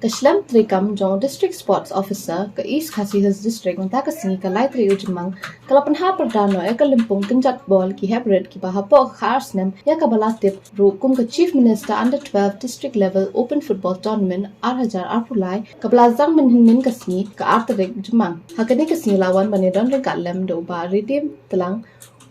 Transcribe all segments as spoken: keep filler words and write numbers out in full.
Ka shlem treikam jong u District Sports Officer ka East Khasi Hills District mynta ka sngi ka lai tarik u Jymmang ka la pynhap pyrda noh ïa ka lympung kynjat bol ki hep rit kiba hapoh ka khatar snem ïa kaba la tip ruh kum ka Chief Minister Under twelve District Level Open Football Tournament ar hajar arphew lai kaba la zang mynhynnin ka sngi ka ar tarik Jymmang. Ha kane ka sngi la wan ban ïadon ryngkat lem da u Bah Redeem Tlang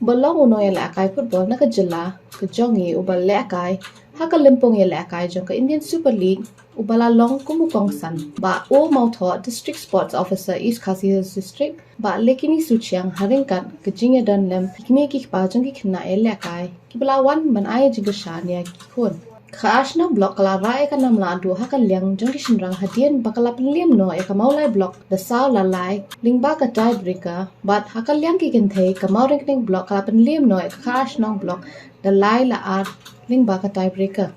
uba long u nongïalehkai football na ka jylla ka jong ngi uba lehkai ha ka lympung ïalehkai jong ka Indian Super League uba la long kum u kongsan, Bah O Mawthoh, District Sports Officer, East Khasi Hills District, Bah Lekini Suchiang, ha ryngkat ka jingïadon lem ki kmie ki kpa jong ki khynnah ïalehkai kiba la wan ban ai jingkyrshan ïa ki khun. Ka Khatar Shnong Block ka la rah ïa ka nam lahduh ha ka liang jong ki shynrang hadien ba ka la pynliem noh ïa ka Mawlai Block da saw la lai lyngba ka tiebreaker, bad ha ka liang ki kynthei ka Mawryngkneng Block ka la pynliem noh ïa ka Khatar Shnong Block da lai la ar lyngba ka tiebreaker.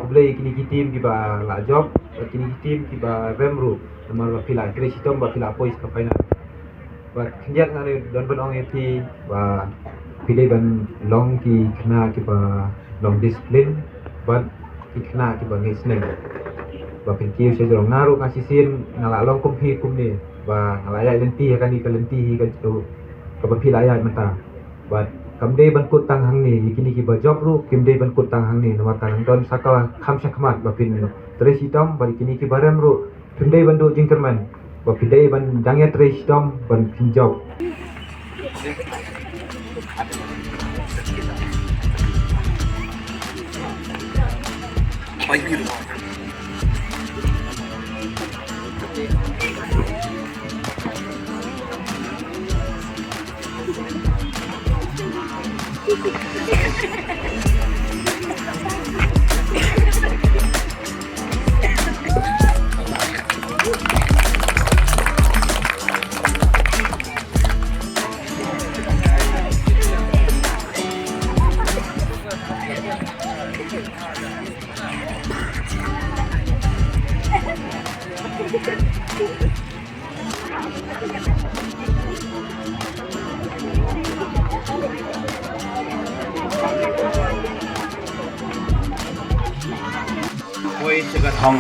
Khublei kine ki team kiba la jop, kine ki team kiba rem ruh, namar ba phi la trei shitom ba phi la poi sha ka final. Bad khyndiat nga don ban ong ïa phi ba phi dei ban long ki khynnah kiba long discipline bad ki khynnah kiba ngeit sneng. Ba phin kiew sha jrong, nga ruh nga shisien nga la long kum phi kumne ba nga la ïaid lynti ha kane ka lynti hi ka jong kaba phi la ïaid mynta. Bad kam dei ban kut tang hangne, ïa kine kiba jop ruh kim dei ban kut tang hangne namar ka nang don sa ka kham shakhmat ba phin trei shitom bad ïa kine kiba rem ruh phim dei ban duh jingkyrmen, ba phi dei ban dang ïatrei shitom ban pynjop. Poi sha ka thong